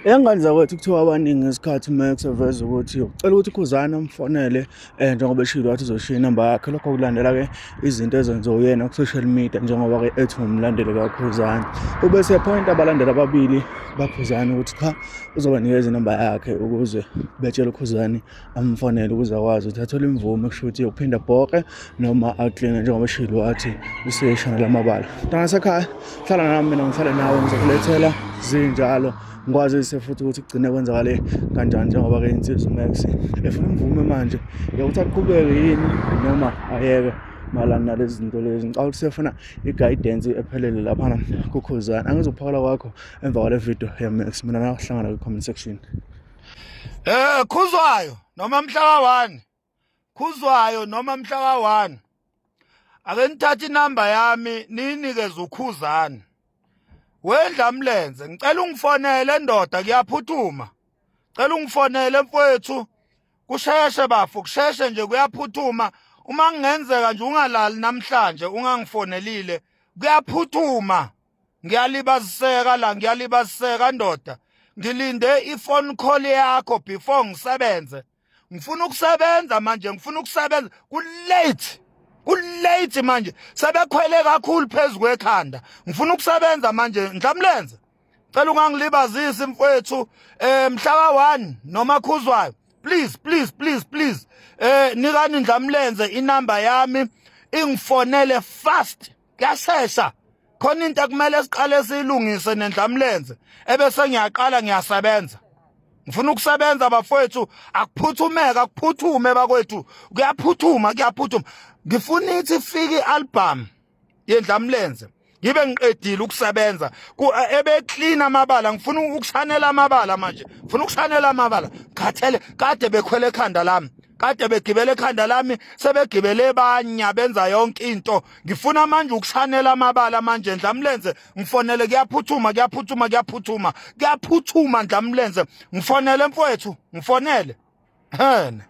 Engane zakwethu kuthiwa abaningi ngesikhathi uMax eveza ukuthi ucela ukuthi uKhuzani amfonele njengoba eshilo wathi uzoshiya inamba yakhe. Lokho kulandela-ke izinto ezenziwe uyena ku-social media njengoba-ke ethi ngumlandeli kaKhuzani. Ube esephoyinta abalandeli ababili baKhuzani ukuthi cha uzobanikeza inamba yakhe ukuze betshele uKhuzani amfonele ukuze akwazi ukuthi athole imvume kusho ukuthi yokuphinda abhoke noma akline njengoba eshilo wathi useyeshanela amabala. Mntana sekhaya, hlala nami mina ngihlale nawe ngizokulethela zinjalo ngikwazise futhi ukuthi kugcine kwenzakale kanjani njengoba-ke insizwa uMax efuna imvume manje yokuthi aqhubeke yini noma ayeke mayelana nalezi zinto lezi. Ngicabanga ukuthi sefuna i-guidance ephelele laphana kuKhuzani. Angizukuphakela kwakho emva kwale video yaMax. Mina nawe sihlangana kwi-comment section. Khuzwayo noma mhla ka-1. Khuzwayo noma mhla ka-1. Ake nithathe inamba yami niyinikeze uKhuzani. Wendlamlenze ngicela ungifonele ndoda kuyaphuthuma. Cela ungifonele mfowethu kusheshe bafo kusheshe nje kuyaphuthuma uma kungenzeka nje ungalali namhlanje ungangifonelile kuyaphuthuma. Ngiyalibaziseka la ngiyalibaziseka ndoda. Ngilinde i-phone call yakho before ngisebenze. Ngifuna ukusebenza manje ngifuna ukusebenza ku late. Ku late manje sebekhwele kakhulu phezulu kwekhanda. Ngifuna ukusebenza manje Ndlamlenze. Cela ungangilibazisi mfowethu mhla ka1 noma Khuzwayo. Please please please please. Nikani Ndlamlenze inamba yami ingifonele fast. Kuyashesha. Khona into ekumele siqale siyilungise nendlamlenze ebese ngiyaqala ngiyasebenza. Ngifuna ukusebenza bafowethu akuphuthumeka akuphuthume bakwethu kuyaphuthuma kuyaphuthuma. Ngifuna ithi ifike ialbum yendlamlenze ngibe ngiqedile ukusebenza ebe clean amabala ngifuna ukushanela amabala manje ngifuna ukushanela amabala khathele kade bekhwele ekhanda lami kade begibele ekhanda lami sebegibele banya benza yonke into ngifuna manje ukushanela amabala manje ndlamlenze ngifonele kuyaphuthuma kuyaphuthuma kuyaphuthuma kuyaphuthuma ndlamlenze ngifonele mfowethu ngifonele hene.